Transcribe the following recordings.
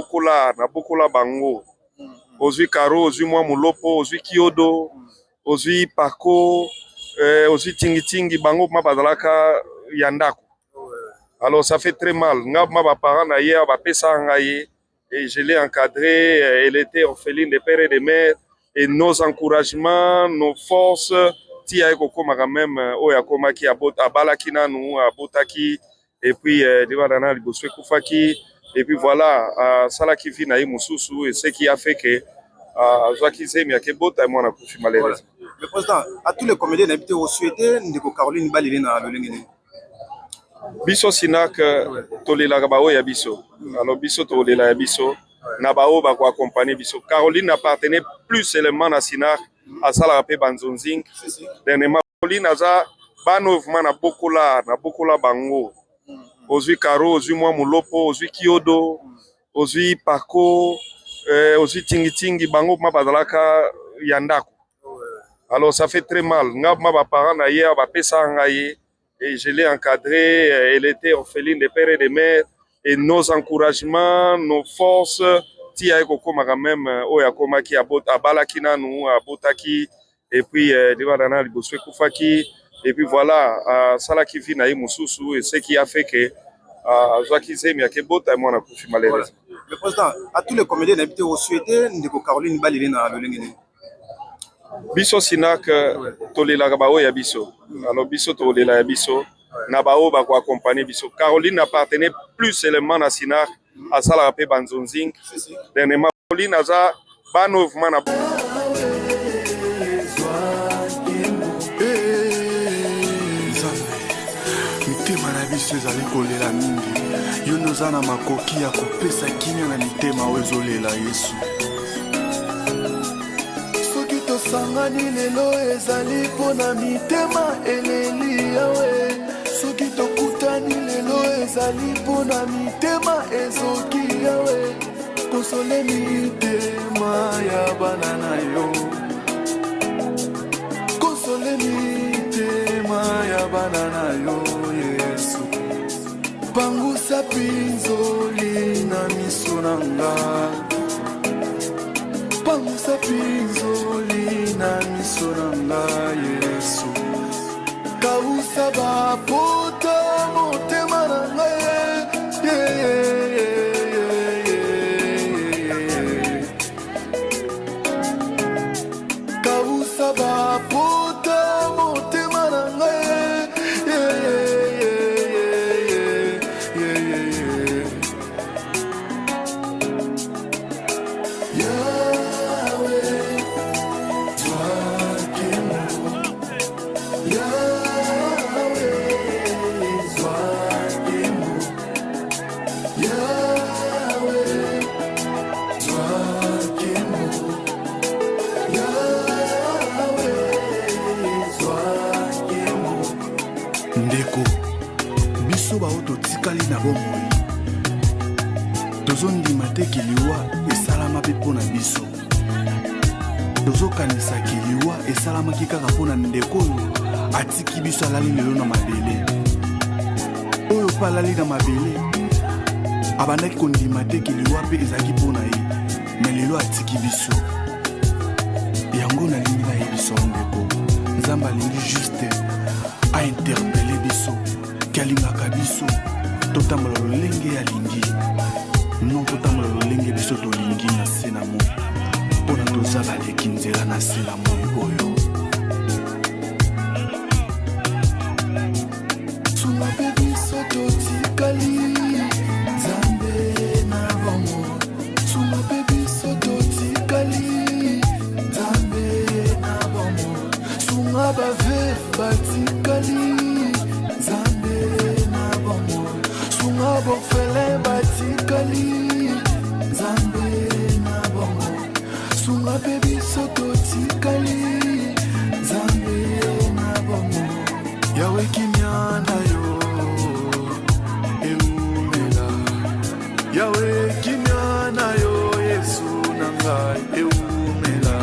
Bokola nabokola bango, ozwi Caro, ozwi mwa Mulopo, ozwi Kiodo, ozwi Paco, ozwi Tingitingi, bango ma bazalaka ya ndako. Alors ça fait très mal. Nga ma ba parents na ye bapesa ngai ye et je l'ai encadré, elle était orpheline de père et de mère et nos encouragements, nos forces ti aye kokoma quand même oyo akomaki, abalaki nanu, abotaki et puis libala na liboso ekufaki et puis voilà, asalaki vie na ye mosusu et ce qui a fait que azwaki zemi, akebota mwana, akufi malheureusement. Le président, à tous les comédiens nayebi te osouhaite ndeko Caroline balele na lolenge nini? Biso Sinak tolelaka baoyo ya biso. Alors biso tolela ya biso na baoyo bakoaccompagne biso. Caroline appartenait plus seulement na Sinak, asalaka mpe banzonzing. Dernièrement Caroline aza bana oyo vraiment nabokola, nabokola bango, ozwi Caro, ozwi mwa Mulopo, ozwi Kiodo, ozwi Paco, ozwi Tingitingi, bango ma bazalaka ya ndako. Alors ça fait très mal. Nga ma ba parents na ye bapesa ngai ye et je l'ai encadré, elle était orpheline de père et de mère et nos encouragements, nos forces ti aye kokoma quand même oyo akomaki, abalaki nanu, abotaki et puis libala na liboso ekufaki et puis voilà, asalaki vie na ye mosusu et ce qui a fait que azwaki zemi, akebota mwana, akufi malheureusement. Le président, à tous les comédiens nayebi te osouhaite ndeko Caroline balele na lolenge nini? Biso Sinak tolelaka baoyo ya biso. Alors biso tolela ya biso na baoyo bakoaccompagne biso. Caroline appartenait plus seulement na Sinak, asalaka mpe banzonzing. Dernièrement Caroline aza bana oyo vraiment na Nzambe, mitema na biso ezali kolela mingi. Yo nde oza na makoki ya kopesa kimia na mitema oyo ezolela, Yesu. Soki tosangani lelo, ezali mpo na mitema eleli, Yawe. Soki tokutani lelo, ezali mpo na mitema ezoki, Yawe. Kosole mitema ya bana na yo, kosole mitema ya bana na yo, Yesu. Pangusa pinzoli na miso na nga, pangusa pinzoli na miso na nga, Yesu. Kausa bapota motema na ngai. Yeah, yeah, yeah, yeah. Kausa bapota motema na ngai. Yeah. Yahweh, zwa nkembo. Yahweh, zwa nkembo. Yahweh, zwa nkembo. Yahweh, zwa nkembo. Ndeko, biso baoyo totikali na bomoi, tozondima te ke liwa esalama mpe mpo na biso. Tozokanisaki liwa esalamaki kaka mpo na ndeko oyo atiki biso, alali lelo na mabele. Oyo mpe alali na mabele abandaki kondima te ke liwa mpe ezalaki mpo na ye, me lelo atiki biso. Yango nalingi nayebisa yo, ndeko, Nzambe alingi juste ainterpeller biso ke alingaka biso totambola lolenge alingi, non totambola lolenge biso tolingi na se na moi, mpona toza baleki nzela na se na moi oyo. Sunga mpe biso totikali, Nzambe na bango. Sunga mpe biso totikali, Nzambe na bango. Sunga baveuves batikali, Nzambe na bango. Sunga baorphelins batikali, Nzambe na bango. Sunga mpe biso totikali, Nzambe na bango. Yawe, kimia na yo eumela. Yawe, kimia na yo, Yesu na ngai, eumela.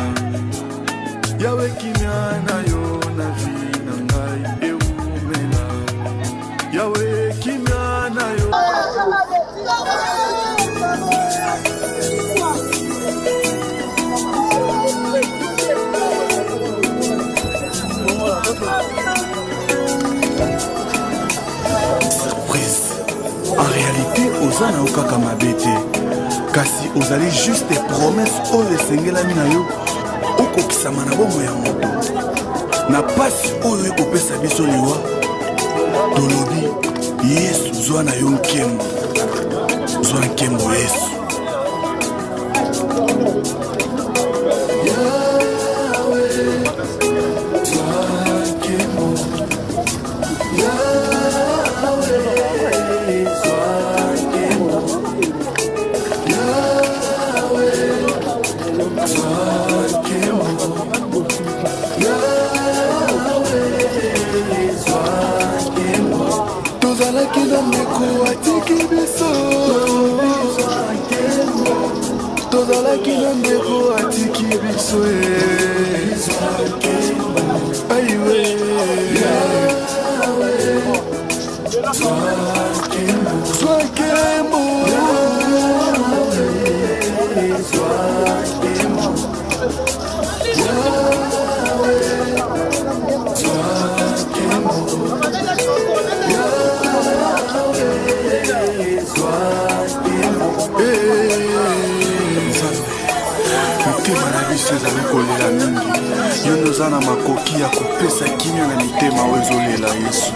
Yawe, kimia na yo na vie na ngai eumela. Yawe, kimia na yo. Oza na yo kaka mabe te, kasi ozali juste promesse oyo esengelami na yo okokisama na bomoi ya moto. Na pasi oyo ekopesa biso liwa, tolobi Yesu, zwa na yo nkembo, zwa nkembo Yesu. Tozalaki na ndeko atiki biso, tozalaki na ndeko atiki biso. Aiwe, zwa nkembo. Mitema na biso ezali kolela mingi. Yo nde oza na makoki ya kopesa kimia na mitema oyo ezolela, Yesu.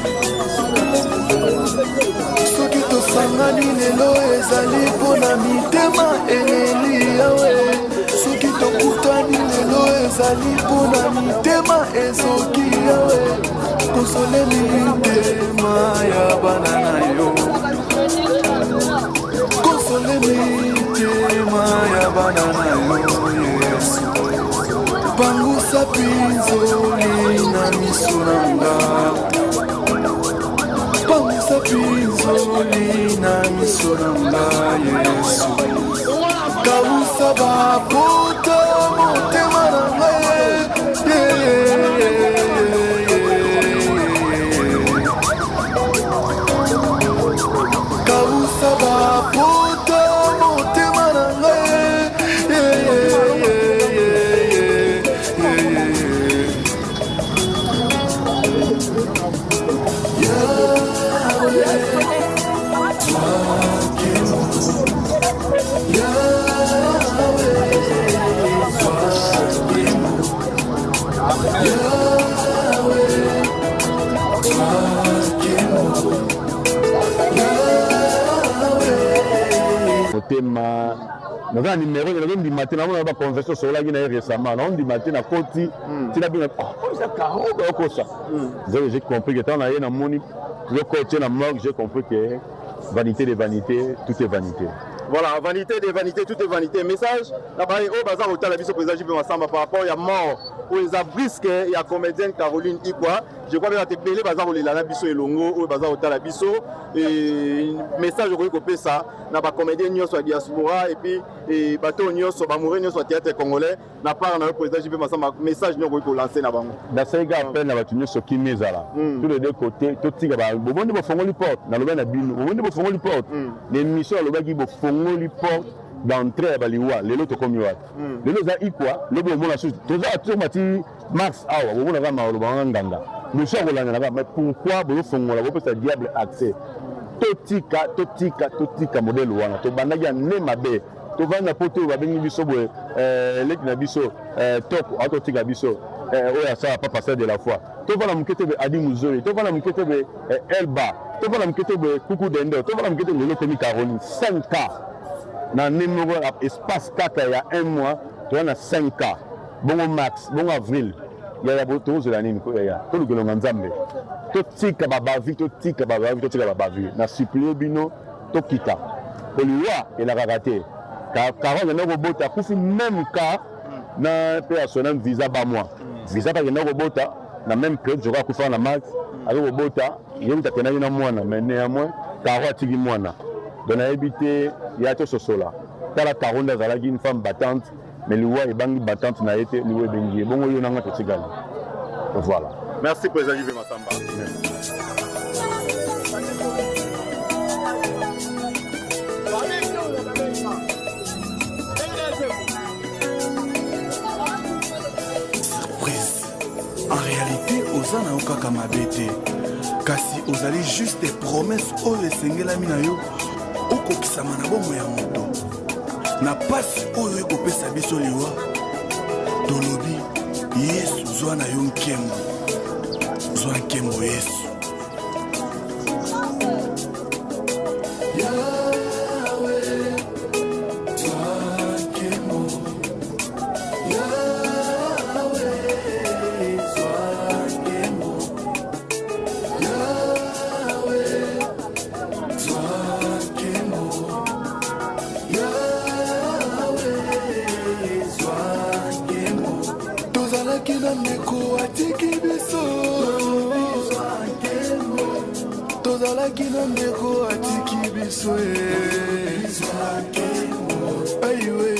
Soki tosangani lelo, ezali mpona mitema eleli yawe. Soki tokutani lelo, ezali mpona mitema ezoki yawe. Konsole mitema ya bana na yo, konsole mitema ya bana na yo, Yesu. Pangusa pinzoli na miso na nga, pangusa pinzoli na miso na nga, Yesu. Kausa bapota motema na ngai. Kausa bapota motema na ngai. Motema naza na numero, nazondima te. Namona baconversion osololaki na ye récemment, naondima te. Nakoti ntina bino eza Caro, bayokosa. J'ai compris que ntango na ye namoni yokotie na morgue, j'ai compris que vanité de vanité, tout est vanité. Voilà, vanité de vanité, tout est vanité. Message na baye oyo baza kotala biso, président JP Masamba, par rapport ya mort oyo eza brusque ya comédienne Caroline Ikwa. Je crois bien bato ebele baza kolela na biso elongo oyo baza kotala biso. Message okoki kopesa na bacomédien nyonso ya diaspora et puis bato oyo nyonso, bamoureux nyonso ya théâtre congolais, na part na yo, président JP Masamba, message nini okoki kolancer na bango? Nasalaki appel na bato nyonso, kimia ezala tous les deux côtés. Totika bomoni, bofongoli porte. Nalobai na bino, bomoni, bofongoli porte na émission. Alobaki bofongoli porte d'entrée ya baliwa. Lelo tokomi wapi? Lelo eza Ikwa, lobi omona susu toza tokoma ti mars awa. Bomonaka maloba wana, nganga mosu akolandelaka. Mais pourquoi bozofongola, bopesa diable accès? Totika, totika, totika modèle wana. Tobandaki ya nde mabe. Tovanda po te oyo babengi biso boye, leki na biso toko atotika biso, oyo asala pa pasteur de la foi. Tovanda moke te boye, Adi Muzoyi. Tovanda moke te boye, Elba. Tovanda moke te boye, Kuku Dendo. Tovanda moke te, lelo ekomi Caroline. 5 cas na nde moko, espace kaka ya un mois, toza na 5 cas. Bongo mars, bongo avril, yaya, tokozela nini? Yaya, toluka elonga Nzambe. Totika babavi, totika babavi, totika babavi. Na supplie bino, tokita koliwa elakaka te. Caro akenda kobota, akufi. Même cas na mpe ya sona visa, bamwa visa mpe akenda kobota na même période. Joka akufaka na mars, aza kobota, ye mutu akendaki na mwana, mais néanmoins Caro atiki mwana. Donc nayebi te ya tososola. Tala, Caro nde azalaki une femme battante, mais liwa ebangi battante na ye te, liwa ebengi ye. Bongo yo nanga totikali, voilà. Merci, président JP Masamba. Merci. Surprise, en réalité oza na yo kaka mabe te, kasi ozali juste promesse oyo esengelami na yo. ekokisama na bomoi ya moto na pasi oyo ekopesa biso liwa tolobi yesu zwa na yo nkembo zwa nkembo yesu tozalaki na ndeko atiki biso tozalaki na ndeko atiki biso aiwe.